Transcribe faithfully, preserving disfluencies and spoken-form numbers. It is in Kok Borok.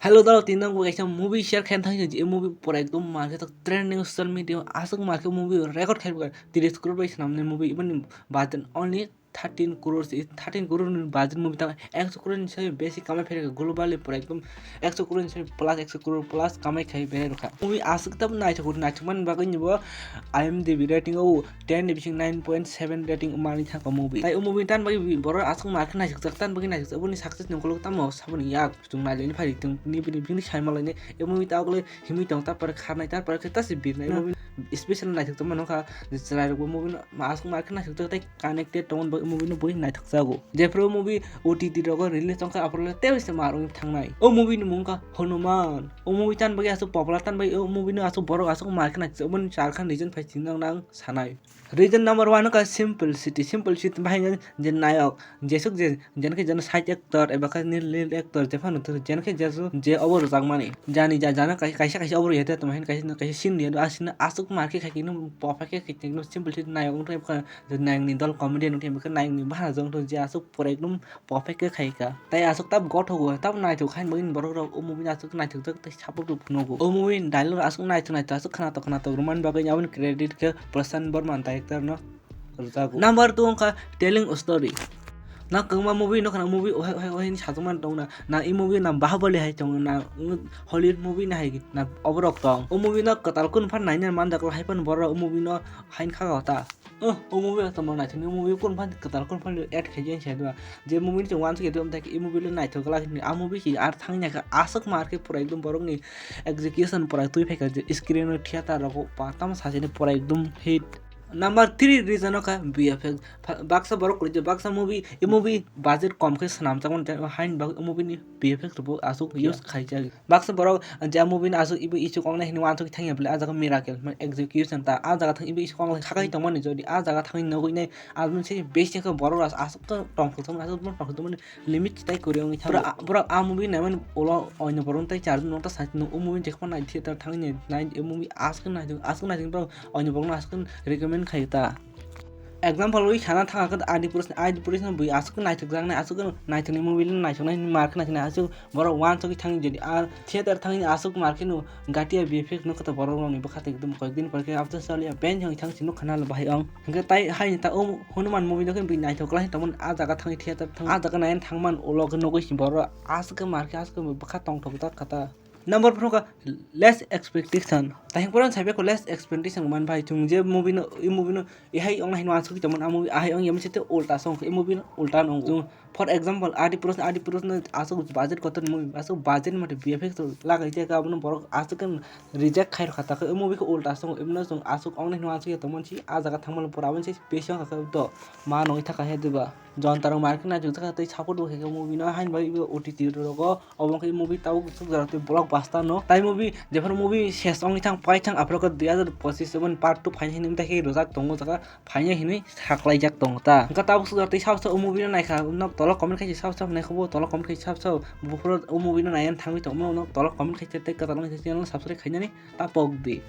Hello dalo, tini nang bo kaisa movie share khaina thang je movie pura ekdom market trending social media aswk market movie record khai buka tiris crore bai swnamni movie even budget only thirteen crore se thirteen crore ni budget movie ta ekso crore ni sai besi kamai phaikha globally pura ekdom ekso crore ni sai plus ekso crore plus kamai khai berai rokha movie aswk ta naithok naithok man bagwi ni bo IMDb rating o ten ni bising nine point seven rating mani thangkha movie tai o movie tan bagwi borok aswk market naithok tan bagwi naithok boni success ni ukulok tamo saboni yak. Chwng naileni phai tong ni bini bini sai malaini e movie ta ogle himui tong ta pore kharnai ta pore khe ta se birnai movie special naithok tongma nokha je chwrai rok bo movie no aswk ma khe naithok tei connected tongmani bagwi movie no bui naithok jago jephru movie OTT rogo release tongkha aphuru tei se ma rok thangnai o movie ni mung kha Hanuman o movie tan bagwi aswk popular tan bagwi o movie no aswk borok aswk ma khe naithok oboni char khan reason phai tini nang sanai. Reason number one wngkha Simple City. Simple City bahai je nayok jesuk je jen khe jen side actor eba khe lead actor jephano jen khe jesu je obo rwjakmani jani ja jana kaisa kaisa obo rwya tongma hin kaisa kaisa scene rwya aswk ma khe khai no pofai khe khai no Simple City nayok wngkha nayok ni dol comedian wngkha nayok ni bahai rwjak wngkha je aswk pura ekdom perfect khe khaika. Tai aswk tab gothogo, tab naithok hain bagwi borok rok o movie no aswk naithokjak tei support rok phunukgo. O movie ni dialogue aswk naithok naithok aswk khwnatok khwnatok rwmani bagwi aboni credit khe Prashant Varma director no rwjago. Number two wngkha Telling a Story. Na kwbangma movie nokha na movie ohai ohai ohai hinwi sajwkmani tongo na. Na e movie na Bahubali hai tongo na Hollywood movie ni hai na oborok tong. O movie no kwtal kunu phan naina manjak hai phano borok o movie no hain kha ta. Oh, o movie o tongma naithokni o movie kunu phan kwtal kunu phan add khaijak sai dua. Je movie ni chwng uansuk ya dua, e movie le naithok glak hinwi. A movie se ar thangwi naikha aswk ma arkhe pura ekdom borokni execution pura twi phaikha je screen o theater rogo pa tamo sachini pura ekdom hit. Number three reason o kha VFX. Baksa borok kwrwi je baksa movie, e movie budget kom khe swnamjakmani haini bagwi o movie ni VFX rokbo aswk use khaijak. Baksa borok je movie no aswk ibo isuk wngnai hinwi uansuk thangya bwle ah jaga miracle, mane execution ta ah jaga thang ibo isuk wnglai khakai tongmani jodi ah jaga thangwi nugwi nai aboni se besi khe borok rok aswk tongthok tongmani aswk tongthok tongmani limit tai kwrwi wngwi thango. Borok ah movie naimani ulo oino borok tei charjon nokta sai tongmani o movie jekhma nai theater thangwi nai movie aswk nai aswk nai borok oino borok no aswk recommend khaio ta. Example wi sana thangkha Adi Purush, Adi Purush no bui aswk naithokjaknai aswk naithokni movie no naithoknai hinwi markhe naithoknai aswk borok uansugwi thangwi jodi ah theater thangwi aswk markhe no gatia VFX no kota borok rokni bwkha tei ekdom koyekdin porkhe after saliya ben thangwi thang sino khana bahai ong hwnkhe tai haini ta o Hanuman movie no khe bui naithok lai tongmani ah jaga thangwi theater thang ah jaga naina thangmani ulo khe nugwi borok aswk khe markhe aswk bwkha tongthok jak kha ta. Number four wngkha less expectation. Tahing porano saipikha less expectation man bai chwng je movie no, e movie no ehai ongna hinwi aswk tongmani, a movie ahai ong yamwi se ulta song khe, e movie no ulta no wngo. For example, Adi Purush, Adi Purush no aswk budget kotor movie, aswk budget mate VFX lagai je abono borok aswk khe reject khai rwkha ta khe, e movie khe ulta song, ebno chwng aswk ongna hinwi aswk ya tongmani se, ah jaga thangmani pura aboni se besi wngkha khe to ma nongwi thangkha he diba. Jonta rok market naithok jak kha tei support bo khaikha movie no, haini bagwi ibo OTT rogo. Obo wngkha movie tabuk sukjak tei blockbuster no. Tai movie jephru movie ses wngwi thang pai thang aphuru khe dui hazar pochis oboni part two phaina hinwi tei khe rwjak tongo jaga phaina hinwi saklaijak tongo ta. Hwnkhe tabuk sukjak tei sabo sabo o movie no naikha nok tolo comment khai sabo sabo naikha bo tolo comment khai sabo sabo buphuru o movie no naiya thangwi tongmano nok tolo comment khai tei kwtal wngkha channel subscribe khainani ta pok di.